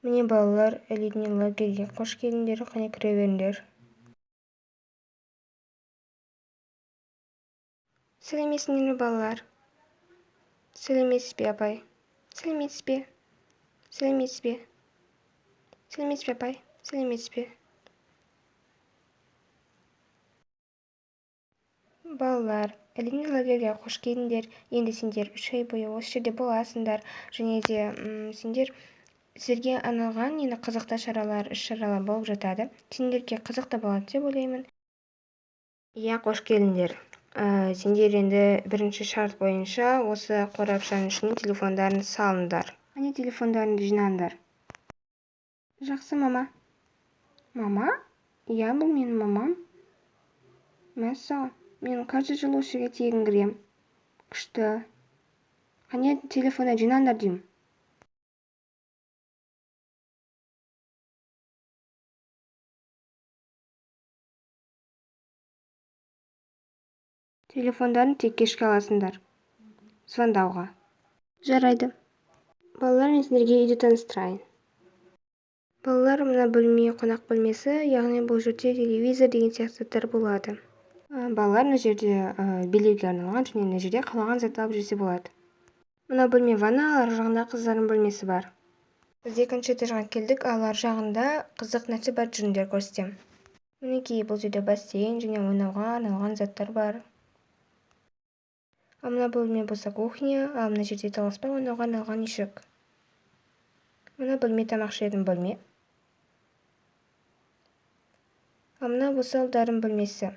Міне, балалар, элитный лагерьге қош келдіңдер. Қане, кіре беріңдер. Сәлеметсіңдер ме, балалар? Сәлеметсіз бе, апай? Сәлеметсіз бе? Сәлеметсіз бе? Сәлеметсіз бе, апай? Сәлеметсіз бе? Балалар, элитный лагерьге қош келдіңдер. Енді сендер 3 ай бойы осы жерде боласыңдар. Және де сіздерге арналған енді қызықты шаралар, іс-шаралар болып жатады. Сендерге қызықты болады деп ойлаймын. Иә, қош келдіңдер. Сендер енді бірінші шарт бойынша осы қорапшаның ішіне телефондарын салыңдар. Қане, телефондарыңды жинаңдар. Жақсы, мама. Мама? Иә, бұл менің мамам. Мәссаған, мен каждый жыл осы жерге тегін кірем. Күшті. Қане, телефонды жинаңдар деймін. Телефондарын тек кешке аласыңдар. Звондауға. Жарайды. Балалар, мен сендерге үйді таныстырайын. Балалар, мына бөлме қонақ бөлмесі, яғни бұл жерде телевизор деген сияқты заттар болады. Балалар, мына жерде билеуге арналған және мына жерде қалаған затты алып жесе болады. Мына бөлме ванна, ал ар жағында қыздардың бөлмесі бар. Біз екінші этажға келдік, ал ар жағында қызық нәрсе бар, жүріңдер көрсетемін. Мінекей, бұл жерде бассейн және ойнауға арналған заттар бар. Ал мына бөлме болса кухня, ал мына жерде таласпай ойнауға арналған үйшік. Мына бөлме тамақ ішетін бөлме. Ал мына болса ұлдардың бөлмесі.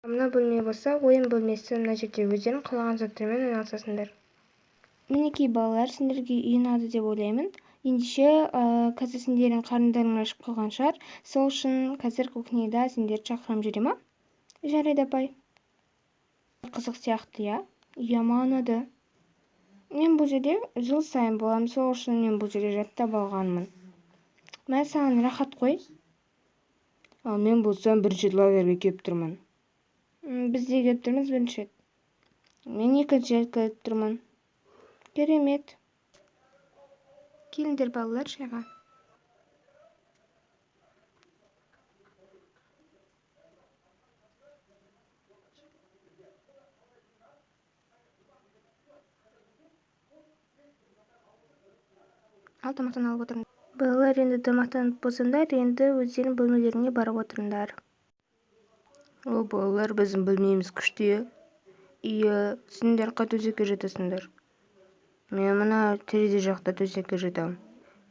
Ал мына бөлме болса ойын бөлмесі. Мына жерде өздерің қалаған заттармен айналысасыңдар. Мінекей, балалар, сендерге үй ұнады деп ойлаймын. Ендеше, қазір сендердің қарындарың ашып қалған шығар. Сол үшін қазір кухняда сендерді шақырамын, жүре ма? Жарайды, апай. Қызық сияқты, иә? Иә, маған ұнады. Мен бұл жерде жыл сайын боламын, сол үшін мен бұл жерде жаттап алғанмын. Мә, саған рахат қой. Ал мен болсам бірінші рет лагерьге келіп тұрмын. Біз де келіп тұрмыз бірінші рет. Мен екінші рет келіп тұрмын. Керемет. Келіңдер, балалар, шайға. Ал тамақтан алып отырыңдар. Балалар, енді тамақтанып болсаңдар, енді өздерің бөлмелеріңе барып отырыңдар. О, балалар, біздің бөлмеміз күшті, иә? Иә, сендер қай төсекке жатасыңдар? Мен мына терезе жақта төсекке жатамын.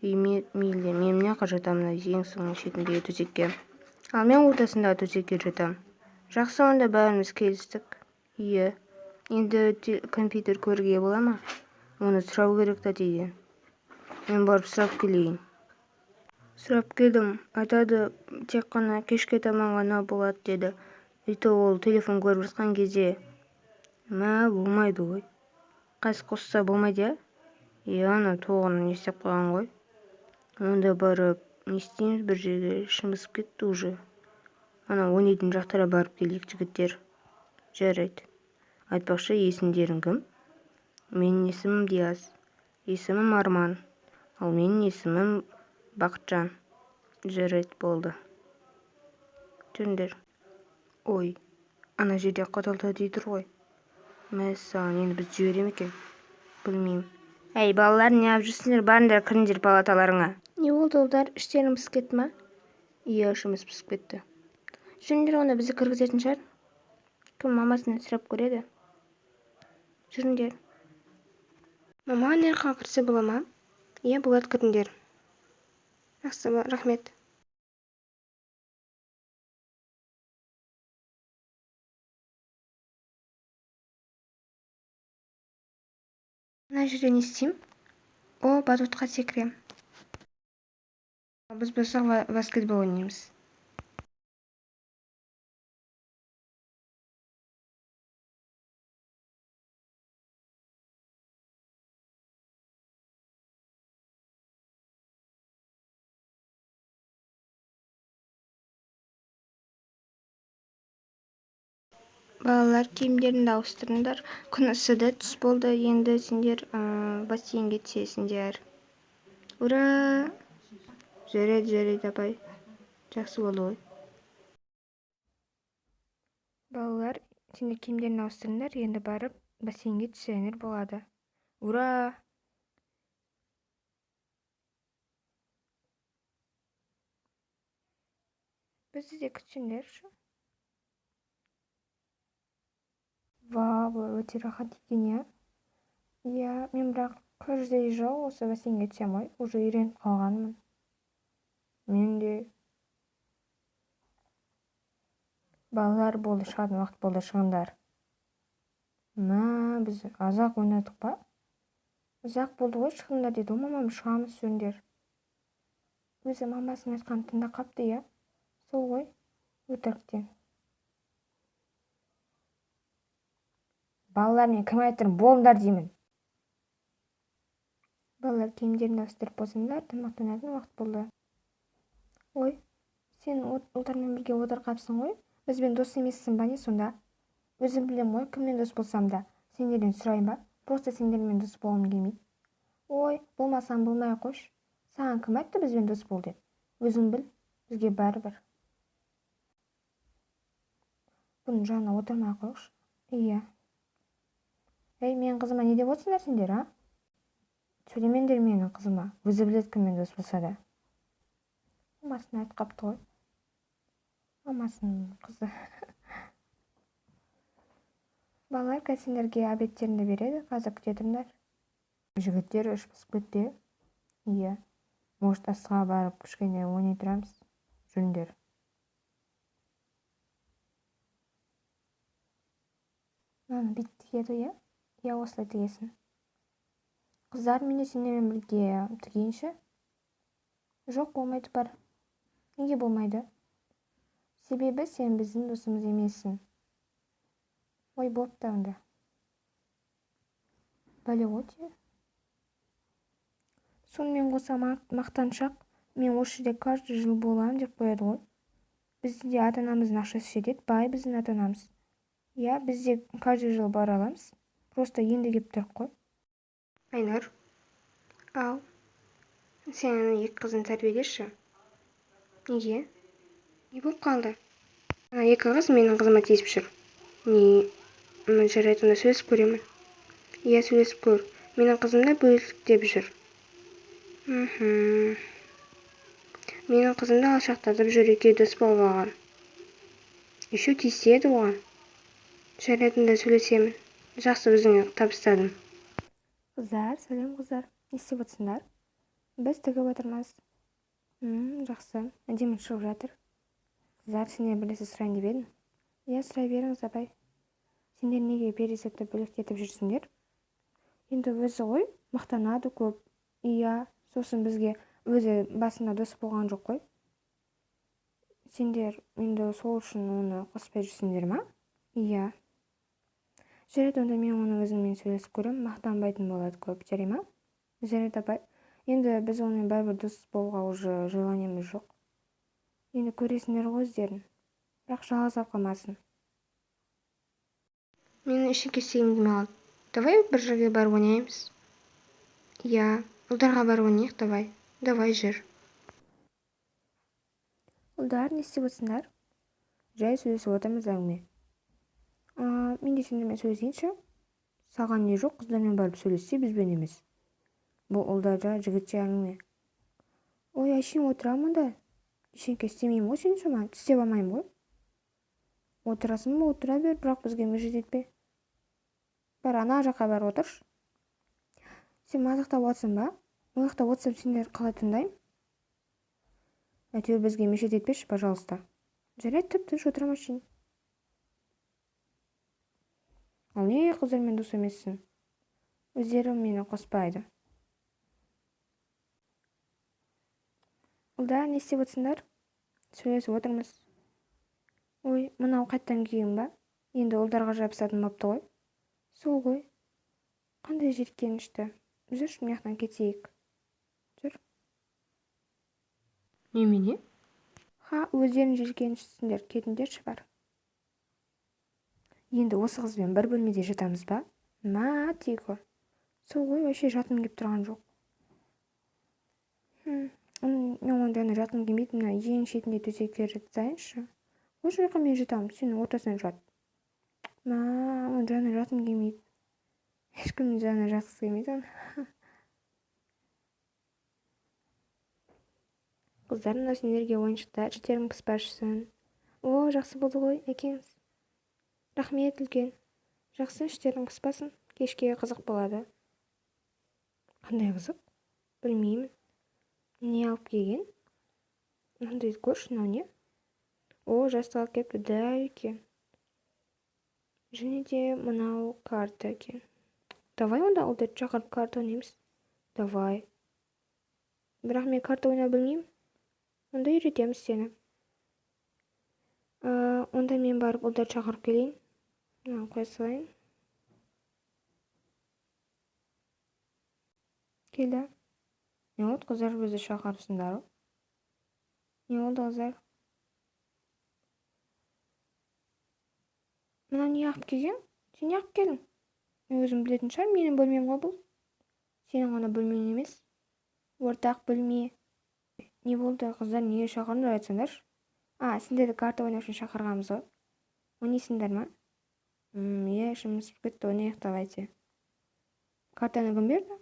И мейлі, мен мына жаққа жатамын, мына ең соңғы шетіндегі төсекке. Ал мен ортасындағы төсекке жатамын. Жақсы, онда бәріміз келістік. Иә, енді компьютер көруге бола ма? Оны сұрау керек тәтеден. Мен барып сұрап келейін. Сұрап келдім, айтады, тек қана кешке таман ғана болады деді. И то ол телефон көріп жатқан кезде, мә, болмайды ғой. Қайсы қосса болмайды, иә? Иә, ана тоғын не істеп қойған ғой. Онда барып не істейміз, бір жерге ішім пысып кетті уже. Ана ойнайтын жақтарға барып келейік, жігіттер. Жарайды. Айтпақшы, есімдерің кім? Менің есімім Диас. Есімім Арман. Ал менің есімім Бақытжан. Жарайды, болды. Жүріңдер. Ой, ана жерде қатал тәтей тұр ғой. Мәссаған, енді бізді жібере ме екен? Білмеймін. Әй, балалар, не алып жүрсіңдер? Барыңдар, кіріңдер палаталарыңа. Не болды, ұлдар? Іштерің пысып кетті ма? Иә, ішіміз пысып кетті. Жүріңдер, онда бізді кіргізетін шығар. Кім мамасынан сұрап көреді? Жүріңдер. Мама, ана жаққа кірсе бола ма? Иә, болады, кіріңдер. Жақсы, рахмет. Мына жерде не істеймін? О, батутқа секірем. Біз болсақ баскетбол ойнаймыз. Балалар, киімдеріңді ауыстырыңдар. Күн ысыды, түс болды. Енді сендер бассейнге түсесіңдер. Ура! Жарайды, жарайды, апай. Жақсы болды ғой. Балалар, сендер киімдерін ауыстырыңдар, енді барып бассейнге түссеңдер болады. Ура! Бізді де күтсеңдерші. Вау, бұл өте рахат екен, иә? Иә, мен бірақ каждый жыл осы бассейнге түсемін ғой, уже үйреніп қалғанмын. Мен де. Балалар, болды, шығатын уақыт болды, шығыңдар. Мә, біз ұзақ ойнадық па? Ұзақ болды ғой, шығыңдар деді ғой мамам, шығамыз жүріңдер. Өзі мамасының айтқанын тыңдап қапты, иә? Сол ғой, өтіріктен. Балалар, мен кім айтып тұрмын, болыңдар деймін. Балалар, киімдерін ауыстырып болсаңдар, тамақтанатын уақыт болды. Ой, сен ұлдармен бірге отырып қапсың ғой, бізбен дос емессің ба не сонда? Өзім білем ғой, кіммен дос болсам да, сендерден сұрайын ба? Просто сендермен дос болғым келмейді. Ой, болмасаң болмай ақ қойшы. Саған кім айтты бізбен дос бол деп? Өзің біл, бізге бәрібір. Бұның жанына отырмай ақ қойшы. Иә. Ей, менің қызыма не деп отырсыңдар сендер, а? Сөйлемеңдер менің қызыма. Өзі біледі кіммен дос болса да. Мамасын айтып қапты ғой. Мамасының қызы. Балалар, қазір сендерге обедтеріңді береді, қазір күте тұрыңдар. Жігіттер іш пысып кетті. Иә. Может, асыға барып кішкене ойнай тұрамыз. Жүріңдер. Мынаны бүйтіп тігеді, иә? Иә, осылай тігесің. Қыздар, мен де сендермен бірге тігейінші. Жоқ, болмайды, бар. Неге болмайды? Себебі сен біздің досымыз емессің. Ой, бопты онда. Бәле ғой те. Сонымен қоса мақтаншақ, мен осы жерде каждый жыл боламын деп қояды ғой. Бізде де ата-анамыздың ақшасы жетеді, бай біздің ата-анамыз. Иә, біз де каждый жыл бара аламыз. Просто енді келіп тұрық қой. Айнұр, ау, сен екі қызын тәрбиелеші. Неге? Не болып қалды? Ана екі қыз менің қызыма тиісіп жүр. Не, жарайды, онда сөйлесіп көремін. Иә, сөйлесіп көр. Менің қызым да бөлектеп жүр. Менің қызым да алшақтатып жүр, екеуі дос болып алған. Еще тиіседі оған. Жарайды, онда сөйлесемін. Жақсы, өзіңе табыстадым. Қыздар, сәлем қыздар. Не істеп отырсыңдар? Біз тігіп отырмыз. Жақсы, әдемі шығып жатыр. Қыздар, сендер бір нәрсе сұрайын деп едім. Иә, сұрай беріңіз, апай. Сендер неге Перизатты бөлектетіп жүрсіңдер? Енді өзі ғой, мақтанады көп. Иә, сосын бізге өзі басында дос болған жоқ қой. Сендер енді сол үшін оны қоспай жүрсіңдер ма? Иә. Жарайды, онда мен оны өзіммен сөйлесіп көремін, мақтанбайтын болады көп, жарай ма? Жарайды, апай. Енді біз онымен бәрібір дос болуға уже желаниеміз жоқ. Енді көресіңдер ғой өздерін. Бірақ жалғыз алып қалмасын. Менің ештеңе істегім келмей қалды. Давай бір жерге барып ойнаймыз. Иә, ұлдарға барып ойнайық, давай. Давай, жүр. Ұлдар, не істеп отырсыңдар? Жай сөйлесіп отырмыз әңгіме. Мен де сендермен сөйлесейінші. Саған не жоқ, қыздармен барып сөйлессе, бізбен емес. Бұл ұлдарда жігітше әңгіме. Ой, әшейін отырамын да. Ештеңе істемеймін ғой сен шама, тістеп алмаймын ғой. Отырасың ба, отыра бер, бірақ бізге мешет етпе. Бар, ана жаққа барып отыршы. Сен мазақтап отырсың ба? Ол жақта отырсам, сендер қалай тыңдаймын? Әйтеуір бізге мешет етпеші, пожалуйста. Жарайды, тып-тыныш отырамын әшейін. Ал неге қыздармен дос емессің? Өздері мені қоспайды. Ұлдар, не істеп отырсыңдар? Сөйлесіп отырмыз. Ой, мынау қайттан киген ба? Енді ұлдарға жабысатын болыпты ғой. Сол ғой. Қандай жиіркенішті. Жүрші, мына жақтан кетейік. Жүр. Немене? Ха, өздерің жиіркеніштісіңдер, кетіңдерші бар. Енді осы қызбен бір бөлмеде жатамыз ба? Мә, тегі. Сол ғой, вообще жатқым келіп тұрған жоқ. Мен оның жанына жатқым келмейді. Мына ең шетінде төсекке жатсайыншы. Қойшы, жаққа мен жатамын, сен ортасына жат. Мә, оның жанына жатқым келмейді. Ешкімнің жанына жатқысы келмейді оның. Қыздар, мынау сендерге ойыншықтар, іштерің пыспасын. О, жақсы болды ғой, әкеңіз. Рахмет үлкен. Жақсы, іштерің пыспасын. Кешке қызық болады. Қандай қызық? Білмеймін. Не алып келген? Мынандай көрші, мынау не? О, жастық алып келіпті, дәу екен. Және де мынау карта екен. Давай онда ұлдарды шақырып карта ойнаймыз. Давай. Бірақ мен карта ойнау білмеймін. Онда үйретеміз сені. Онда мен барып ұлдарды шақырып келейін. Мынаны қоя салайын. Келді. Не болды, қыздар, бізді шақырыпсыңдар ғой? Не болды, қыздар? Мынау не алып келген? Сен не алып келдің? Мен өзім білетін шығармын, менің бөлмем ғой бұл. Сенің ғана бөлмең емес. Ортақ бөлме. Не болды, қыздар, неге шақырдыңдар, айтсаңдаршы? А, сендерді карта ойнау үшін шақырғанбыз ғой. Ойнайсыңдар ма? Иә, ішіміз пісіп кетті, ойнайық, давайте. Картаны кім берді?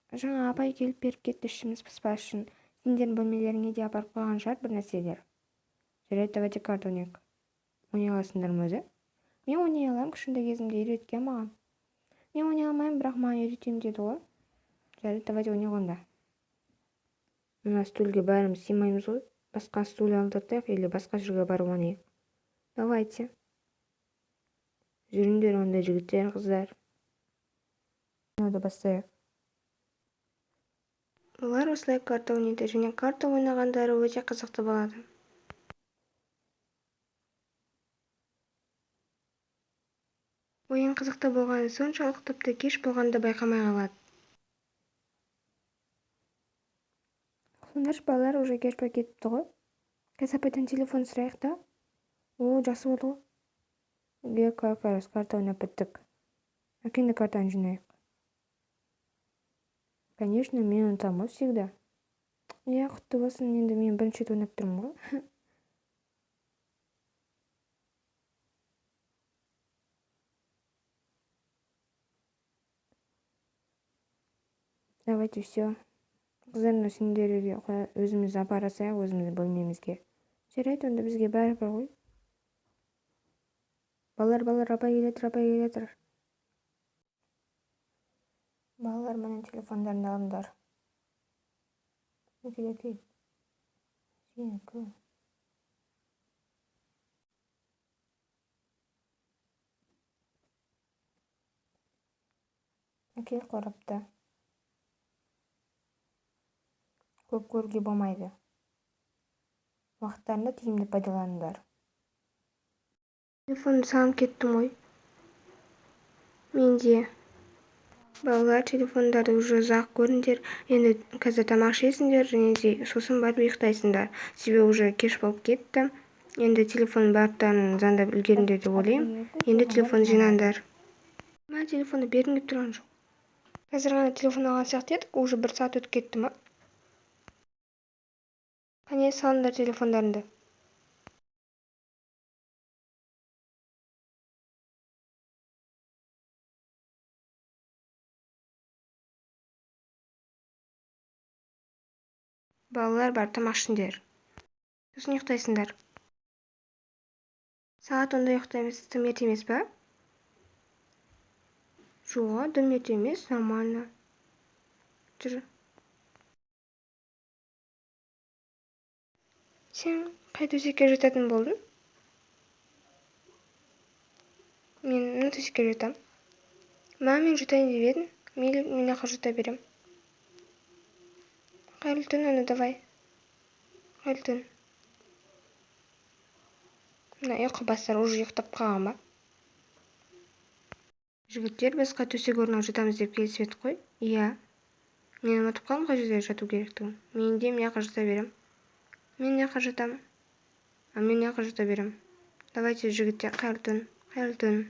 Жаңа апай келіп беріп кетті, ішіміз пыспас үшін. Сендердің бөлмелеріңе де апарып қойған шығар бір нәрселер. Жарайды, давайте карта ойнайық. Ойнай аласыңдар ма өзі? Мен ойнай аламын, кішкентай кезімде үйреткен маған. Мен ойнай алмаймын, бірақ маған үйретемін деді ғой. Жарайды, давайте ойнайық онда. Мына стульге бәріміз сыймаймыз ғой. Басқа стул алдыртайық или басқа жерге барып ойнайық. Давайте. Жүріңдер онда, жігіттер, қыздар. Ойнауды бастайық. Олар осылай карта ойнайды және карта ойнағандары өте қызықты болады. Ойын қызықты болғаны соншалық, тіпті кеш болғанды байқамай қалады. Сондаршы, балалар, уже кеш болып кетіпті ғой. Қазір апайдан телефон сұрайық та. О, жақсы болды ғой. Ге, как раз карта ойнап біттік. Әкеңді картаны жинайық. Конечно, мен ұтамын ғой всегда. Иә, құтты болсын, енді мен бірінші рет ойнап тұрмын ғой. Давайте все. Қыздар, мына сендерге өзіміз апара салайық өзіміздің бөлмемізге. Жарайды, онда бізге бәрібір ғой. Балалар, балалар, апай келе жатыр, апай келе жатыр. Балалар, міне телефондарыңды алыңдар. Әкел, әкел. Сенікі. Әкел қорапты. Көп көруге болмайды. Уақыттарыңды тиімді пайдаланыңдар. Телефонды салып кеттім ғой. Менде. Балалар, телефондарды уже ұзақ көріңдер. Енді қазір тамақ ішесіңдер және де сосын барып ұйықтайсыңдар. Себебі уже кеш болып кетті. Енді телефон барлықтарың звондап үлгеріңдер деп ойлаймын. Енді телефон жинаңдар. Мә, телефонды бергім келіп тұрған жоқ. Қазір ғана телефон алған сияқты едік, уже бір сағат өтіп кетті ма? Қане, салыңдар телефондарыңды. Балалар, барып тамақ ішіңдер. Сосын ұйықтайсыңдар. Сағат 10-да ұйықтаймыз. Тым ерте емес па? Жоқ, дым ерте емес, нормально. Жүр. Сен қай төсекке жататын болдың? Мен мына төсекке жатам. Мә, мен жатайын деп едім. Мейлі, мен ақыры жата берем. Қайырлы түн, ана, давай. Қайырлы түн. Мына ұйқы бастар уже ұйықтап қалған ба? Жігіттер, біз қай төсек орнына жатамыз деп келісіп едік қой? Иә. Мен ұмытып қалдым қай жерде жату керектігін. Мен де мына жаққа жата берем. Мен мына жаққа жатам. А мен мына жаққа жата берем. Давайте, жігіттер, қайырлы түн. Қайырлы түн.